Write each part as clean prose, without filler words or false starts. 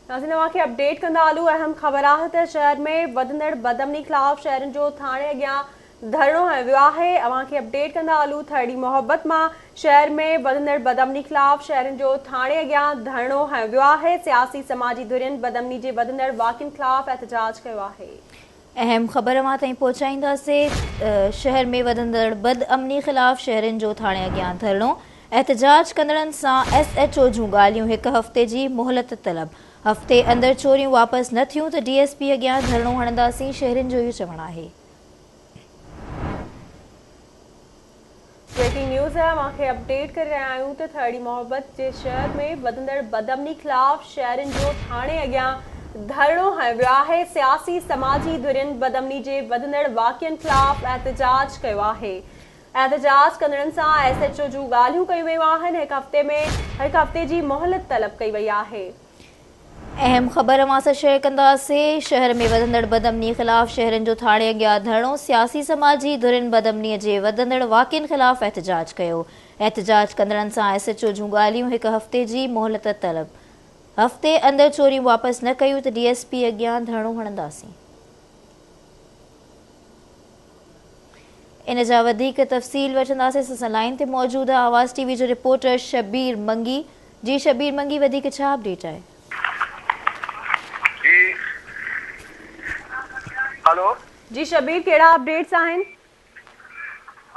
ناظرين اوهان کي اپڊيٽ ڪندا هلون اهم خبر آهي ته شهر ۾ وڌندڙ بدامني خلاف شهرين جو ٿاڻي اڳيان ڌرڻو هنيو ويو آهي اوهان کي اپڊيٽ ڪندا هلون ٿرڙي محبت مان شهر ۾ وڌندڙ بدامني خلاف شهرين جو ٿاڻي اڳيان ڌرڻو هنيو ويو آهي سياسي سماجي ڌرين بدامني جي وڌندڙ واقعن خلاف احتجاج ڪيو آهي. اهم خبر اوهان تائين پهچائينداسين شهر ۾ وڌندڙ بد امني خلاف شهرين جو ٿاڻي اڳيان ڌرڻو، احتجاج ڪندڙن سان ايس ايڇ او جون ڳالهيون هڪ هفتي جي مهلت طلب، هفتي اندر چوريون واپس نه ٿيون ته ڊي ايس پي اڳيان ڌرڻو هڻنداسين شهرين جو اهو چوڻ آهي. بريڪنگ نيوز اوهان کي اپڊيٽ ڪري رهيا آهيون ته ٿرڙي محبت جي شهر ۾ وڌندڙ بدامني خلاف شهرين جو ٿاڻي اڳيان ڌرڻو هنيو ويو آهي، سياسي سماجي ڌرين بدامني جي وڌندڙ واقعن خلاف احتجاج ڪيو آهي، احتجاج ڪندڙن سان ايس ايڇ او جون ڳالهيون ڪيون ويون آهن، هڪ هفتي ۾ هڪ هفتي جي مهلت طلب ڪئي وئي آهي. اهم خبر اوهان سان شيئر ڪنداسين، شهر ۾ وڌندڙ بدامني خلاف شهرين جو ٿاڻي اڳيان ڌرڻو، سياسي سماجي ڌرين بدامني جي وڌندڙ واقعن خلاف احتجاج ڪيو، احتجاج ڪندڙن سان ايس ايڇ او جون ڳالهيون هڪ هفتي جي مهلت طلب، هفتي اندر چوريون واپس نه ڪيون ته ڊي ايس پي اڳيان ڌرڻو هڻنداسين. ان جا وڌيڪ تفصيل وٺنداسين اسان سان لائين تي موجود آهي آواز ٽي وي جو رپورٽر شبير منگي جي شبير منگي وڌيڪ ڇا اپڊيٽ آهي. جي هلو. جي شبير ڪهڙا اپڊيٽس آهن.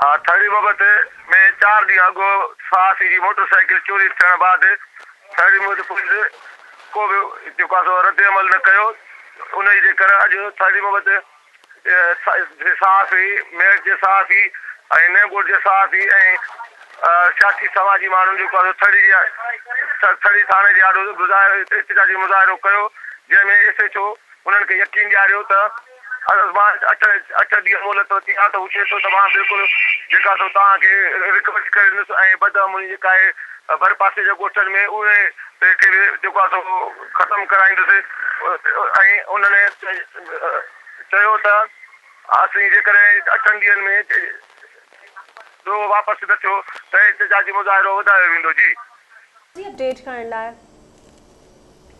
ها ٿرڙي محبت ۾ چار ڏينهن اڳ صحافي جي موٽر سائيڪل چوري ٿيڻ بعد ٿرڙي محبت پوليس ڪو به جيڪو آهي سو رد عمل نه ڪيو انهي جي ڪري اڄ ٿرڙي محبت صحافي، ميرٽ جي صحافي ۽ نئين ڳوٺ جي صحافي ۽ سياسي سماجي ماڻهن جيڪو آهي ٿڙي جي ٿڙي ٿاڻي جي آڏو مظاهرو احتجاجي مظاهرو ڪيو جنهن ۾ ايس ايڇ او انهن کي يقين ڏياريو ته مان اٺ اٺ ڏينهن مهلت ورتي آهي ته هو چئي ٿو ته مان بلڪل جيڪا سو توهان کي رڪوري ڪري ڏيندس ۽ بدامني جيڪا آهي ڀرپاسي جي ڳوٺن ۾ اهي کي به جيڪو آهي سو ختم ڪرائيندس ۽ انهن چيو ته اسين جيڪڏهن اٺن ڏينهن ۾ ڏوهه واپس نه ٿيو ته احتجاجي مظاهرو وڌايو ويندو. جي. جي اپڊيٽ ڪرڻ لاء.